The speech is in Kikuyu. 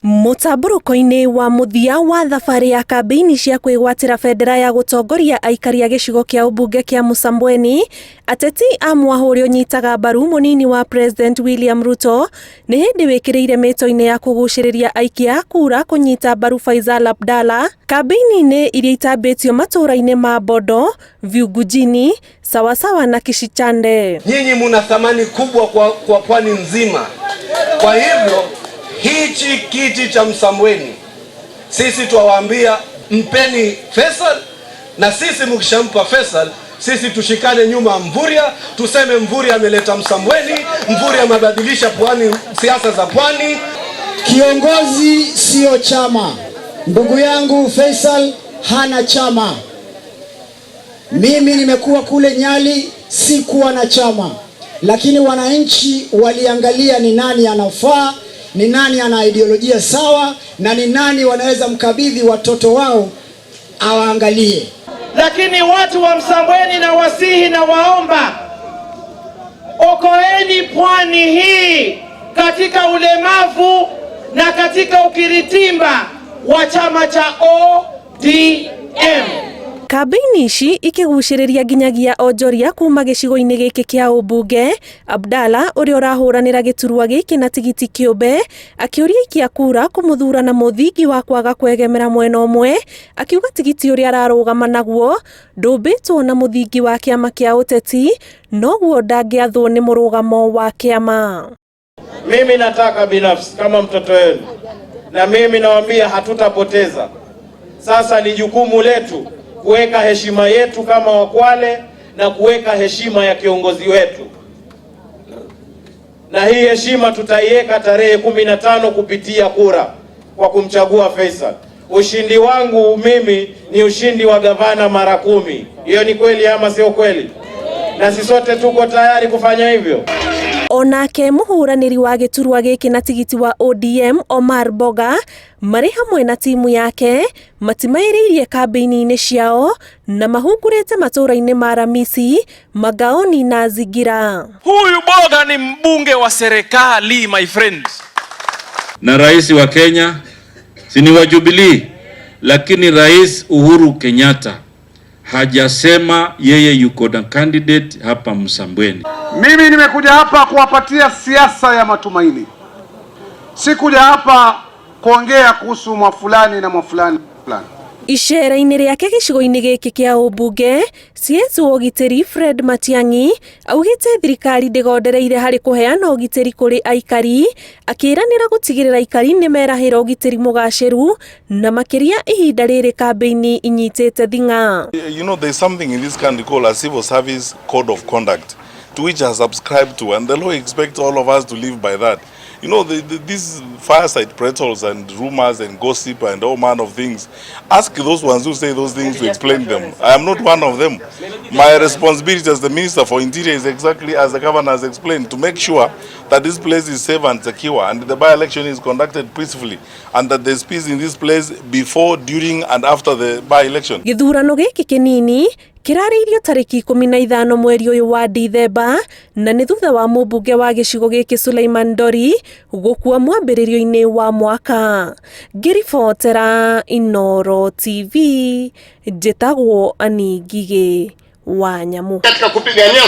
Mũtambũrũko-inĩ wa mũthia wa thabarĩ ya kambĩini cia kwĩgwatĩra bendera ya gũtongoria aikari a gĩcigo kĩa ũmbunge kĩa Msambweni, ateti a mwahũ ũrĩa ũnyitaga mbaru mũnini wa President William Ruto nĩ hĩndĩ wĩkĩrĩire mĩto-inĩ ya kũgucĩrĩria aikia a kura kũnyita mbaru Faisal Abdalla kambĩini-inĩ iria itambĩtio matũũra-inĩ ma Bondo, Viungujini, Sawasawa na Kishichande. Nyinyi muna thamani kubwa kwa pwani nzima. Kwa hivyo hichi kiti cha Msambweni sisi twawaambia mpeni Faisal, na sisi mkishampa Faisal, sisi tushikane nyuma Mvurya, tuseme Mvurya ameleta Msambweni, Mvurya amebadilisha pwani, siasa za pwani. Kiongozi siyo chama. Ndugu yangu Faisal hana chama. Mimi nimekuwa kule Nyali, sikuwa na chama, lakini wananchi waliangalia ni nani anafaa, ni nani ana ideolojia sawa, na ni nani wanaweza mkabidhi watoto wao awaangalie. Lakini watu wa Msambweni na wasihi na waomba, okoeni pwani hii katika ulemavu na katika ukiritimba wa chama cha ODM. Kambĩini ici ikĩgucĩrĩria nginyagia onjoria kuma gĩcigo-inĩ gĩkĩ kĩa ũmbunge. Abdalla ũrĩa ũrahũranĩra gĩturwa gĩkĩ na tigiti kĩũmbe akĩũria aikia kura kũmũthura na mũthingi wa kwaga kwegemera mwena ũmwe, akiuga tigiti ũrĩa ararũgama naguo ndũmbĩtwo na mũthingi wa kĩama kĩa ũteti noguo ndangĩathwo nĩ mũrũgamo wa kĩama. Mimi nataka binafsi kama mtoto wenu, na mimi nawaambia hatutapoteza. Sasa ni jukumu letu kuweka heshima yetu kama Wakwale na kuweka heshima ya kiongozi wetu, na hii heshima tutaiweka tarehe 15 kupitia kura kwa kumchagua Faisal. Ushindi wangu mimi ni ushindi wa gavana mara 10. Hiyo ni kweli ama sio kweli? Na sisi sote tuko tayari kufanya hivyo. Onake mũhũranĩri wa gĩturwa gĩkĩ na tigiti wa ODM Omar Boga marĩ hamwe na timu yake matimaĩrĩirie kambĩini-inĩ ciao na mahungurĩte matũũra-inĩ ma Ramisi, Magaoni na Zingira. Huyu Boga ni mbunge wa serikali, my friend. Na rais wa Kenya si ni wa Jubilee, lakini Rais Uhuru Kenyatta hajasema yeye yuko na candidate hapa Msambweni. Mimi nimekuja hapa kuwapatia siasa ya matumaini. Sikuja hapa kuongea kuhusu mwafulani na mwafulani fulani. Icera-inĩ rĩake gĩcigo-inĩ gĩkĩ kĩa ũmbunge, CS wa ũgitĩri Fred Matiang'i augĩte thirikari ndĩgondereire harĩ kũheana ũgitĩri kũrĩ aikari, akĩĩranĩra gũtigĩrĩra aikari nĩmerahĩra ũgitĩri mũgacĩru na makĩria ihinda rĩrĩ kambĩini inyitĩte thing'a. There's something in this country called a civil service code of conduct, to which I subscribe to, and the law expects all of us to live by that. These fireside pretzels and rumors and gossip and all manner of things, ask those ones who say those things to explain them. I am not one of them. My responsibility as the Minister for Interior is exactly as the governor has explained, to make sure that this place is safe and secure and the by-election is conducted peacefully and that there's peace in this place before, during and after the by-election. Gĩthurano gĩkĩ kĩnini kĩrarĩirio tarĩki 15 mweri ũyũ wa Dithemba na nĩ thutha wa mũmbunge wa gĩcigo gĩkĩ Suleiman Dori gũkua mwambĩrĩrio-inĩ wa mwaka. Ngĩribotera Inooro TV, njĩtagwo Annie Ngigĩ wa Nyamu. Katika kupigania